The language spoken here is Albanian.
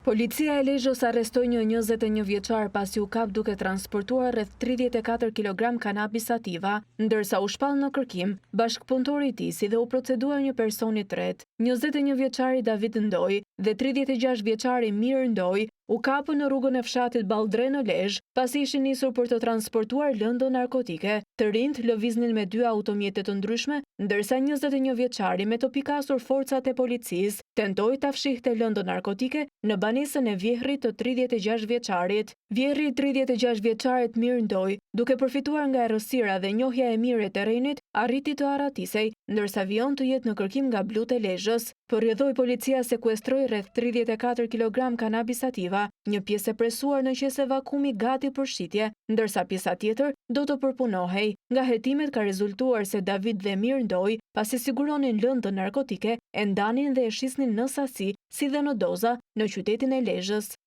Policia e Lezhës arrestoi një 21 vjeçar pasi u kap duke transportuar rreth 34 kilogram kanabis sativa, ndërsa u shpall në kërkim bashkëpunëtori i tij si dhe u procedua një person i tretë. 21 vjeçari David Ndoj dhe 36 vjeçari Mir Ndoj u kapën në rrugën e fshatit Balldre në Lezhë, pasi ishin nisur për të transportuar lëndë narkotike. Të rinjtë lëviznin me dy automjete të ndryshme, ndërsa 21 vjeçari me të pikasur forcat e policisë, tentoi ta fshihte lëndën narkotike në banesën e vjehrrit të 36 vjeçarit. Vjehrri i 36 vjeçarit Mir Ndoj, duke përfituar nga errësira dhe njohja e mirë e terrenit, arriti të arratisej, ndërsa vijon të jetë në kërkim nga blutë e Lezhës. Për rrjedhojë policia sekuestroi rreth 34 kilogram kanabis sativa, një pjesë e presuar në qese vakumi gati për shitje, ndërsa pjesa tjetër do të përpunohej. Nga hetimet ka rezultuar se David dhe Mir Ndoj, pasi siguronin lëndën narkotike, e ndanin dhe e shisnin në sasi, si dhe në doza, në qytetin e Lezhës.